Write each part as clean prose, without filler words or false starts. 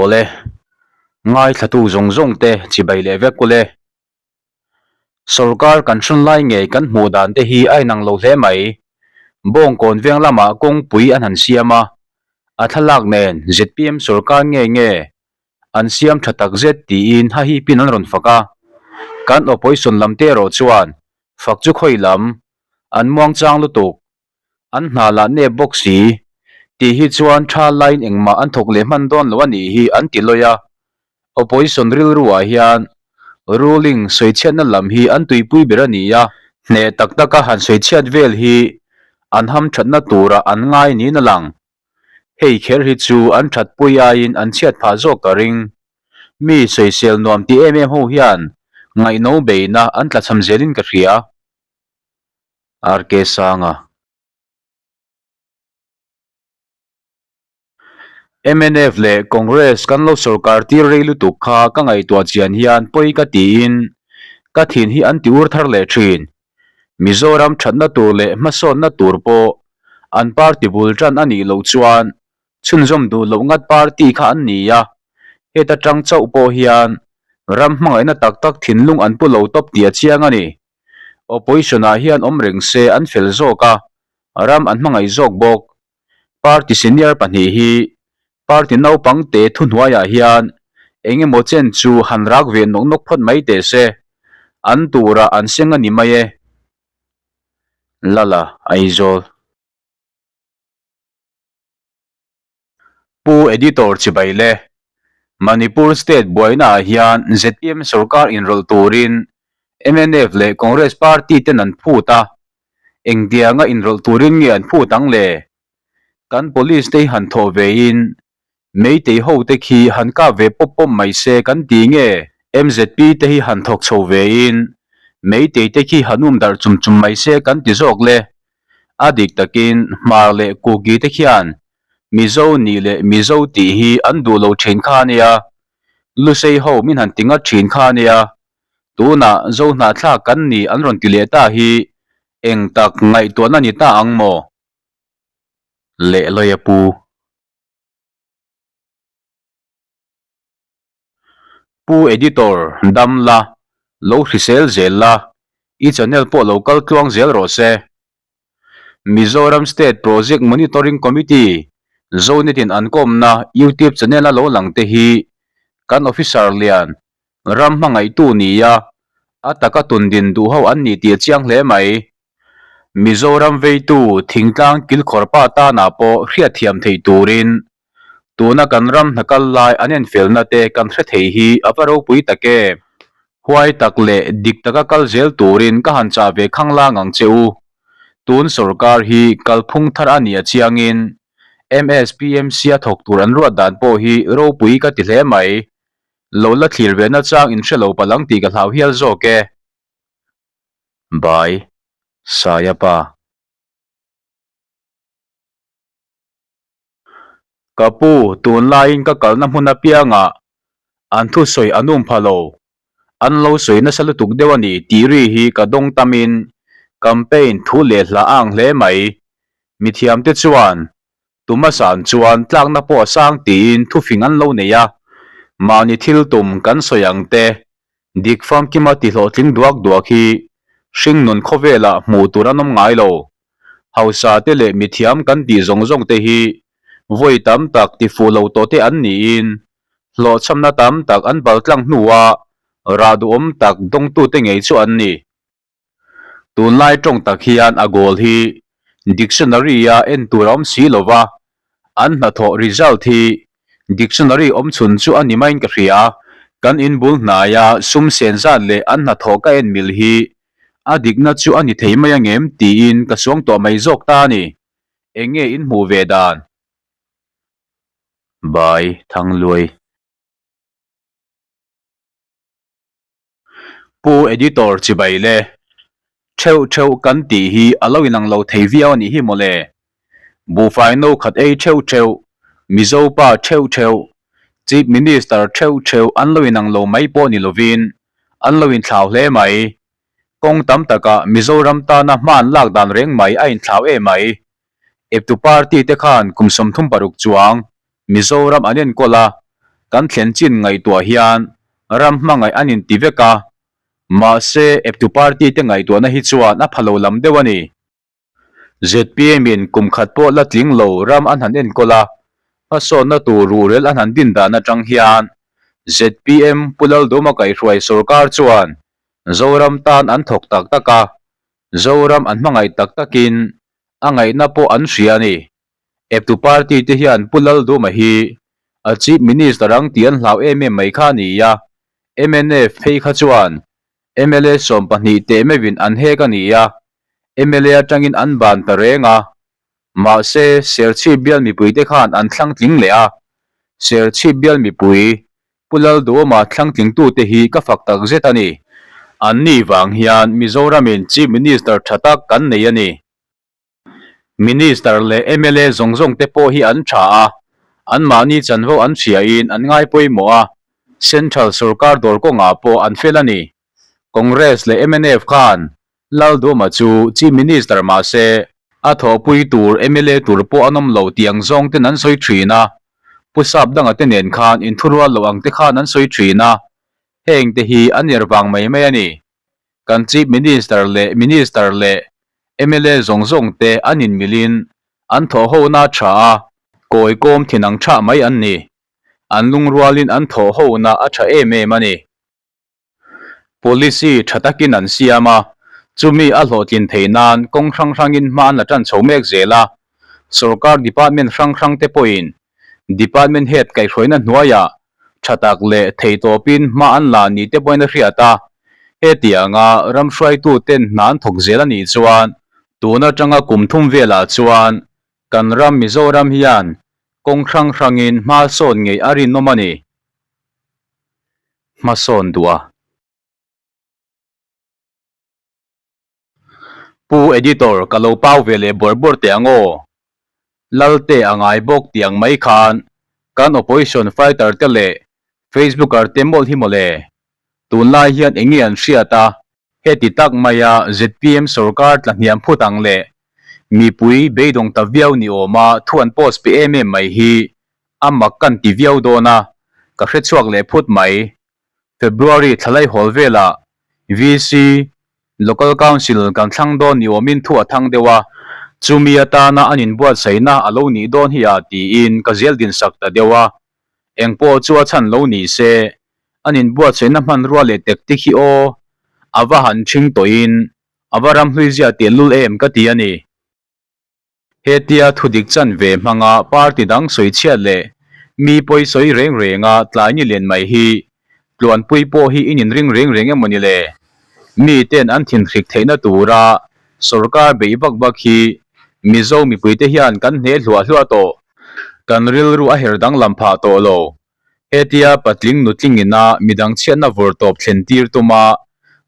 Aw le, ngaithlatu zawng zawng te chibai leh vek ule. Sorkar kan hrawn lai ngei kan hmuh dan te hi a inang lo hle mai. Bawngkawn veng lamah kawngpui an han siam a, a thlalak nen zpm sorkar nge nge an siam tha tak zet tiin hahipin an rawn fak a. Kan opposition lam te erawh chuan fak chu khawi lam an muangchang lutuk. An hna lah nep bawk si. Tih hi chuan tha laiin engmah an thawk leh hman dawn lo a nih hi an ti lawi a. Opposition rilru ah hian ruling sawichhiatna lam hi an tuipui ber a ni a. Hneh tak taka han sawichhiat vel hi an hamthatna turah an ngai niin a lang. Hei kher hi chu an thatpui aiin an chhiat phah zawk ka ring. Mi sawisel nuam ti em em ho hian ngaihno beina an tlachham zelin ka hria. RK Sanga. Mnf leh Congress kan lo sorkar tir rei lutuk kha ka ngaihtuah chian hian pawi ka tiin ka thin hi an ti ur thar leh thin. Mizoram thatna tur leh hmasawnna tur pawh an party bul tan a nih loh chuan chhunzawm duh loh ngat party kha an ni a, heta tang chauh pawh hian ram hmangaihna tak tak thinlung an pu lo tawp tih a chiang a ni. Opposition ah hian awm reng se an fel zawk a, ram an hmangaih zawk bawk. Party senior pahnih hi party naupang te thuhnuaiah hian eng emaw chen chu han rak ve nawk nawk phawt mai teh se, an turah an seng a ni mai e. Lala Aizawl. Pu Editor Chibai le Manipur State buaina ah hian zpm sorkar inrawlh turin mnf leh Congress party ten an phut a, engtianga inrawlh turin nge an phut ang le? Kan police te hi han thawh ve in Meitei ho te khi han kap ve pawp pawp mai se kan ti nge? Mzp te hi han thawk chho ve in Meitei te khi han um darh chum chum mai se kan ti zawk le? A dik takin Hmar leh Kuki te khian Mizo nih leh Mizo tih hi an duh lo thin kha a nia, Lusei ho min han ti ngat thin kha a nia, tunah Zohnahthlak kan ni an rawn ti leh ta hi eng tak ngaihtuahna ni ta ang maw? Leh lawi a pu. Pu Editor, dam la, lo hrisel zel la, i channel pawh lo kal tluang zel rawh se. Mizoram State Project Monitoring Committee, Zonet-in an kawmna YouTube channel-a lo lang te hi kan officer lian, ram hmangaihtu nia a taka tundin duh ho an ni tih a chiang hle mai. Mizoram veitu thingtlang kilkhawr pa tanah pawh hriatthiam theih turin Tuna kan ram hna kal lai an enfelna te kan hre thei hi a va ropui tak e. Huai tak leh dik taka kal zel turin ka han chah ve khang lang ang che u. Tun sorkar hi kalphung thar a nih a chiangin MSPMC a thawk tur an ruat dan pawh hi ropui ka ti hle mai. Lo la thlir ve nachang in hre lo palh ang tih ka hlau hial zawk e. Bai. Saia pa. Ka pu, tunlaiin ka kalna hmun apiangah an thusawi an um pha lo, an lo sawi nasa lutuk deuh a ni tih ri hi ka dawng tamin campaign thu leh hla a ang hle mai. Mithiamte chuan tuma san chuan tlakna pawh a sang tiin thufing an lo nei a, mahni thil tum kan sawi ang te dik famkima tihlawhtling duak duak hi hringnun khawvelah hmuh tur an awm ngai lo. Hausa te leh mithiam kan tih zawng zawng te hi vawi tam tak ti fuh lo tawh te an niin hlawhchhamna tam tak an bal tlang hnua rah duhawm tak dawngtu te ngei chu an ni. Tunlai tawng tak hian a goal hi dictionary a en tur a awm si lo va, an hnathawh result hi dictionary awm chhun chu a ni maiin ka hria. Kan inbul hnaia sum sen zat leh an hnathawh ka en mil hi A dikna chu a ni thei mai angem tiin ka suang tawh mai zawk ta a ni. Eng nge in hmuh ve dan? Bai Thangluai. Pu Editor chibai le. Theuh theuh kan tih hi a lo inang lo thei viau a nih hi mawle. Buhfai no khat ei theuh theuh, Mizo pa theuh theuh, Chief Minister theuh theuh an lo inang lo mai pawh ni lovin an lo inthlau hle mai. Kawng tam takah Mizoram tana hma an lak dan reng mai a inthlau em mai. Eptu party te khan kum 36 chuang Mizoram an enkawl a, Kan thlen chin ngaihtuah hian ram hmangaih an inti vek a, mahse eptu party te ngaihtuahna hi chuan a pha lo lam deuh a ni. Zpm in kum khat pawh la tling lo ram an han enkawl a, hmasawnna tur ruhrel an han din dan atang hian zpm Pu Lalduma kaihhruai sorkar chuan Zoram tan an thawk tak tak a, Zoram an hmangaih tak takin a ngaihna pawh an hria a ni. Eptu party te hian Pu Lalduma hi a Chief Minister ang tih an hlau em em mai kha a ni a, mnf phei kha chuan mla 12 teh meuhin an hek a ni a, mla atangin an ban ta reng a, mahse Serchhip bial mipuite khan an thlang tling leh a, Serchhip bial mipui Pu Lalduhawma thlang tlingtute hi ka fak tak zet a ni. Anni vang hian Mizoramin Chief Minister tha tak kan nei a ni. Minister leh mla zawng zawng te pawh hi an tha a, anmahni chanvo an hriain an ngai pawimawh a, Central sorkar dawr kawngah pawh an fel a ni. Congress leh mnf khan Lalduhma chu Chief Minister mahse a thawhpui tur mla tur pawh an awm lo tih ang zawng ten an sawi thin a, Pu Sapdanga te nen khan inthurual loh ang te khan an sawi thin a, heng te hi an er vang mai mai a ni. Kan Chief Minister leh Minister leh mla zawng zawng te an inmilin an thawh hona a tha a, kawi kawm thin ang thah mai an ni. An lungrualin an thawh hona a tha em em a ni. Policy tha takin an siam a, chumi a hlawhtlin theih nan kawng hrang hrangin hma an la tan chho mek zel a. Sorkar department hrang hrang te pawhin Department Head kaihhruaina hnuaiah tha tak leh theihtawpin hma an la ni te pawhin a hriat a, hetianga ram hruaituten hna an thawk zel a nih chuan tun atanga kum thum velah chuan kan ram Mizoram hian kawng hrang hrangin hma sawn ngei a rinawm a ni. Hmasawn duh a. Pu Editor ka lo pau ve leh bawrh bawrh teh ang aw. Lalte a ngai bawk tih ang mai khan kan opposition fighter te leh Facebooker te mawlh hi mawle. Tunlai hian eng nge an hriat a, heti tak maia zpm sorkar tla hniam phut ang leh mipui beidawng ta viau ni awma thu an post pe em em mai hi a mak kan ti viau dawn a, ka hrechhuak leh phut mai. February thlalai hawl velah VC Local Council kan thlang dawn ni awmin thu a thang deuh a, chumi atana an inbuatsaihna a lo nih dawn hi a tiin ka zial din sak ta deuh a. Engpawh chu a chhan lo ni se, an inbuatsaihna hmanrua leh tactic hi aw, a va han ṭhing tawhin a va ramhlui zia tehlul em ka ti a ni. Hetia thudik chanve hmanga party dang sawi chhiat leh mi pawi sawi reng renga tlai ni len mai hi tluanpui pawh hi in inring reng reng emaw ni le? Miten an thinhrik theihna tura sorkar beih vak vak hi Mizo mipuite hian kan hne hluah hluah tawh. Kan rilru a her danglam phah tawh lo. Hetia patling nutling ina midang chhiatna vawr tawp thlen tir tuma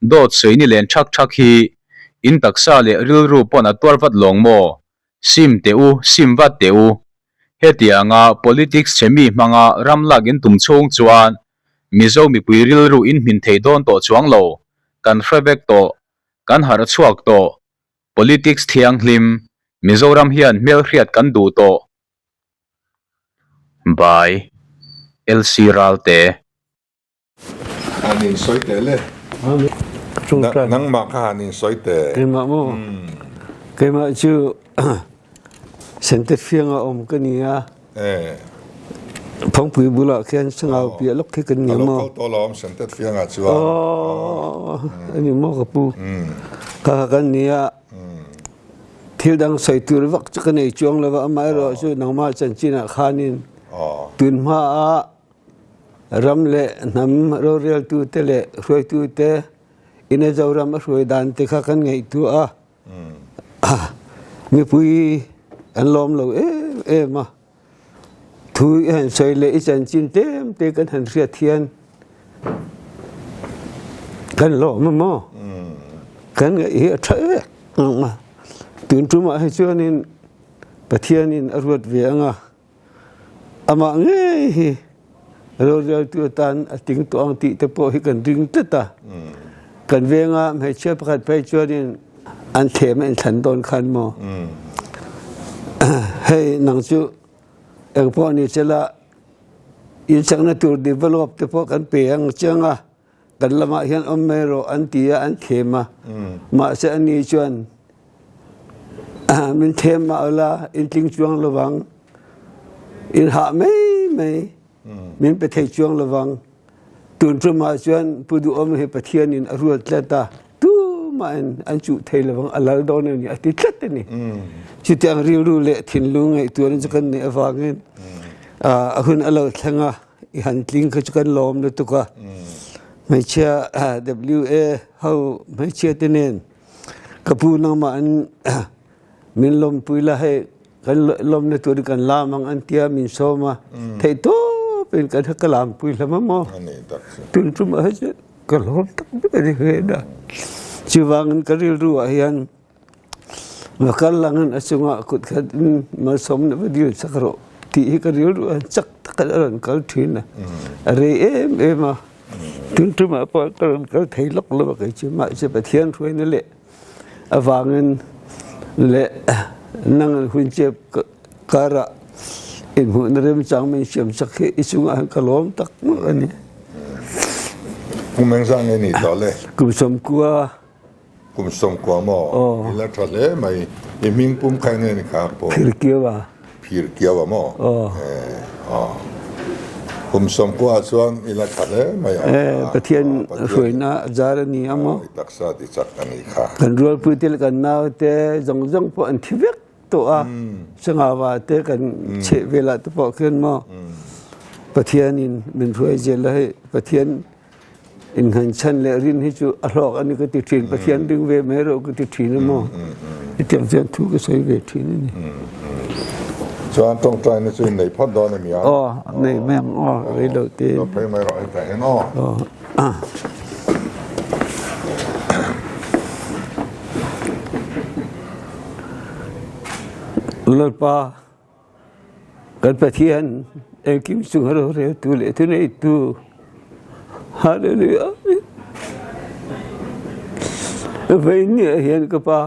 dawt sawi ni len thak thak hi in taksa leh rilru pawn a tuar vat lawng maw? Sim teh u, sim vat teh u. Hetianga politics chhe mi hmanga ram lak in tum chhung chuan Mizo mipui rilru in hmin thei dawn tawh chuang lo, kan hre vek tawh, kan harh chhuak tawh. Politics thianghlim, Mizoram hian hmelhriat kan duh tawh. By, LC Ralte. Han in sawi teh le. Nangmah kha han in sawi teh. Keimah maw? Keimah chu Sentet fianga awm ka ni a. Phawngpui bulah khian sangau piah lawk khi kan ni maw? Ka lo kal tawh lo awm Sentet fiangah chuan. Aw, a ni maw ka pu. Kha kan ni a. Thil dang sawi tur vak chu ka nei chuang lo va, amaherawhchu nangmah chanchinah khanin tunhma a ram leh hnam roreltute leh hruaitute ina Zoram a hruai dan te kha kan ngaihtuah a, mipui an lawm lo em em a. Thu i han sawi leh i chanchin tlem te kan han hriat hian kan lawm a maw? Kan ngaih hi a tha em a. Tun tumah hi chuanin Pathianin a ruat ve ang a, amah ngei hi roreltu atan a ting tawh ang tih te pawh hi kan ring tlat a. Kan venga hmeichhia pakhat phei chuanin an thlem a inthlan dawn khan maw hei nang chu engpawh ni che la. Inchakna tur develop te pawh kan pe ang chiang a, kan lamah hian awm mai rawh an ti a, an thlem a. Mahse ani chuan min thlem mah ula in tling chuang lovang, in hah mai mai, min pe thei chuang lovang. Tun tumah chuan Pu Duhawm hi Pathianin a ruat tlat a, tumahin an chuh thei lovang, a lal dawn a ni a ti tlat a ni. Chutiang rilru leh thinlung ngaihtuahna chu kan neih avangin a hun a lo thleng a, i han tling kha chu kan lawm lutuk a. Hmeichhia WA ho hmeichhia te nen ka pu nangmah an Min lawmpui la hei kan lawmna tur hi kan lam ang an tia min sawm a theih tawp in kan ka lampui hlawm a maw tun tum ah hi chuan ka lawm tak ber a ni hle a chuvangin ka rilru ah hian va kal langin a chungah kut khat in malsawmna va dil chak rawh tih hi ka rilru ah chak tak in a rawn kal thin a a rei em em a tun tum ah pawh ka rawn kal thei lawk lo a kei chu mahse Pathian hruaina leh Avangin leh nang hun chep karah inhmuhna remchang min siam chak hi i chungah hian ka lawm tak mak a ni. Kum engzah nge nih tawh le? Kum sawmkua. Kum sawmkua maw? Aw. I la tha hle mai. I hming pum kha enge ni kha pawh? Phirkiaua. Phir kiau a maw? Aw. Aw. Kum sawmkua ah chuan i la tha hle mai ang. Eh, Pathian hruaina a zar a ni a maw? I taksa ti chak a nih kha. Kan rualpui te leh kan nau te zawng zawng pawh an thi vek tawh a. Sangava te kan chheh velah te pawh khian maw Pathianin min hruai zel a hei Pathian Innghanchan leh rin hi chu a hlawk a ni ka ti thin, Pathian ring ve mai rawh ka ti thin a maw? Hetiang chuan thu ka sawi ve thin a ni. Chuan tawngtaina chu in nei phawt dawn a mi a? Aw, nei mai ang aw, rei lo te. Lo phei mai rawh hetah hian aw. Aw. Lalpa. Kan Pathian engkim chung a roreltu leh thuneitu Hallelujah Veinia hian ka pa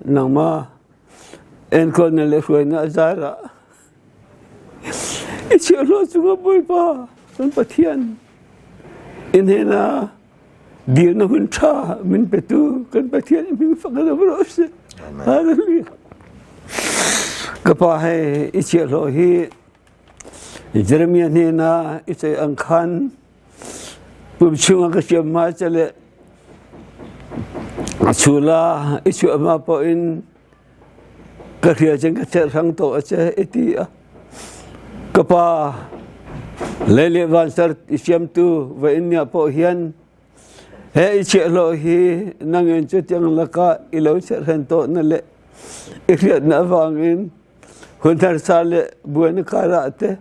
nangma enkawlna leh hruaina a zarah i chhiahhlawh chunga Bawipa kan Pathian i hnena Dirna hun tha min petu kan Pathian i hming fak in um rawh seh. Hallelujah. Ka pa hei i chiahhlawh hi Jeremiah hnena i chei ang khan pum chungah ka siam ma che le chula i chuah ma pawhin Ka hria cun ka cherhhrang tawh a che i ti a. Ka pa lei le vanser i siamtu va in nia pawh hian he i chiahhlawh hi nangin cutiang lakah i lo cherhren tawh na le i hriatna avangin hun harsa le buaina karah te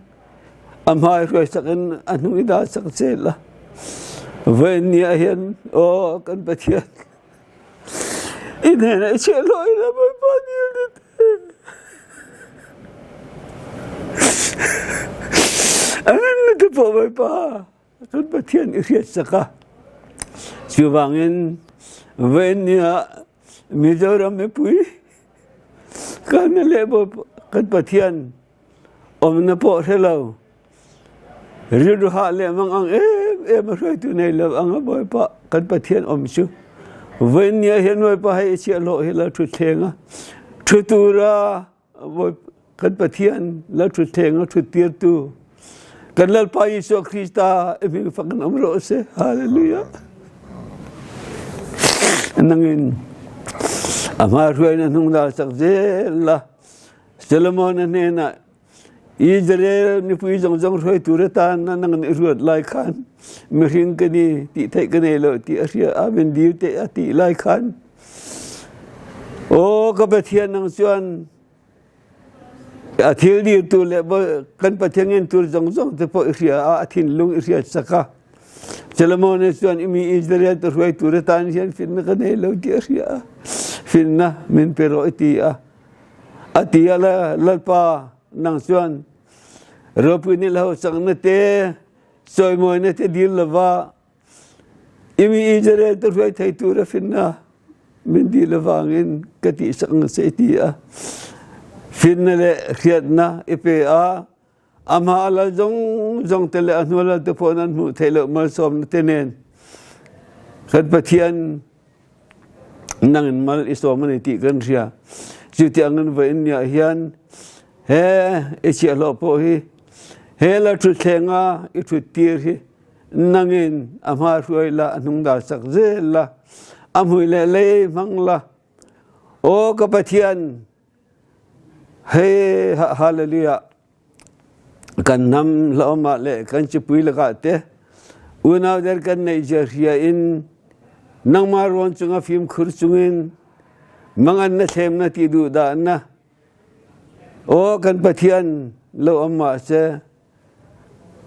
a hmai hruaisak in a hnung i dah sak che la. Voi ni ah hin aw kan Pathian I hnenah i chhiahhlawh ila Bawipa dil ni te. A nunna te pawh Bawipa kan Pathian i hriat sak a. Chuvangin vawiin ni ah Mizoram mipui kan leh kan Pathian Awmna pawh hre lo. Rilru hah leh mang ang em em a hruaitu nei lo ang a Bawipa kan Pathian awm chu. Vawiin ni ah hian Bawipa hei i chhiahhlawh hi lo thutthleng a, thu tura kan Pathian lo thutthleng a thuttirtu kan Lalpa Isua Krista i hming fak in awm rawh se. Hallelujah. Nangin a hma hruaina hnung dal chak zel la. Solomon-a hnenah Israel mipui zawng zawng hruai tur atan nang nih ruat lai khan mihring ka ni tih theih ka nei lo tih a hria a min dil teh a tih lai khan aw ka Pathian nang chuan a thil dirtu leh kan Pathian ngen tur zawng zawng te pawh i hria a a thinlung i hriat sak a Solomon-a chuan i mi Israel te hruai tur atan hian finna ka nei lo tih a hria a finna min pe rawh i ti a A ti a le, Lalpa, nang chuan ropui ni lo changna te, chawimawina te dil lova i mi Israel te hruai thei tura finna min dil avangin ka tihsak ang che i ti a. Finna le hriatna i pe a. A hma a lal zawng zawng te leh a hnu a lal te pawhin an hmuh theih loh malsawmna te nen kan Pathian nangin mal i sawm a ni tih kan hria. Chuti angin vawiin niah hian he i chhiahhlawh pawh hi he la thuthlenga i thut tir hi nangin a hma hruai la, a hnung dal sak zel la, a hmui leh lei hmang la. Aw ka Pathian, hei hallelujah. Kan hnam hlawmah leh kan chipui lakah te unau der kan neih zia hria in nangmah ruang cunga fimkhur chungin mangan na thlemna ti duh dahna aw kan Pathian lo om mah se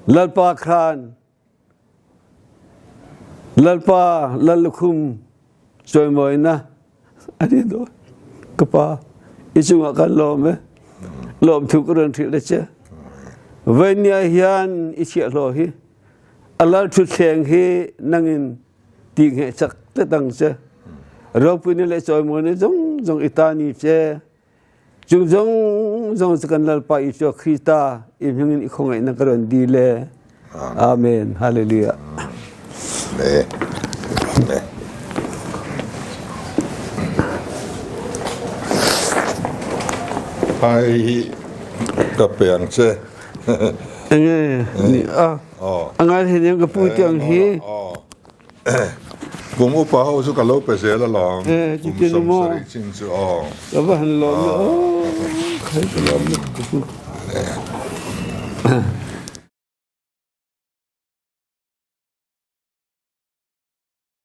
Lalpa khan Lalpa lal lukhum cawimawina a ni dawn. Ka pa, i cungah kan lawm e. Lawmthu ka rawn hrilh a che. Vainia hian i chiahhlawh hi a lal ṭhutthleng hi nangin ti nge chak tlat ang che. Ropuina le cawimawina zong zong i ta ni che. Cung zong zong cu kan Lalpa Isua Krista i hmingin i khawngaihnak ka rawn dil e. Amen. Hallelujah. Amen. Amen. Ai ka pe ang che. Enge ni a. Angai he ka pu tiang hi. Kum upa ho chu ka lo pe zel alawm. Kum 70 chin chu aw. Ka va han lawm aw. Khai ka lawm lutuk.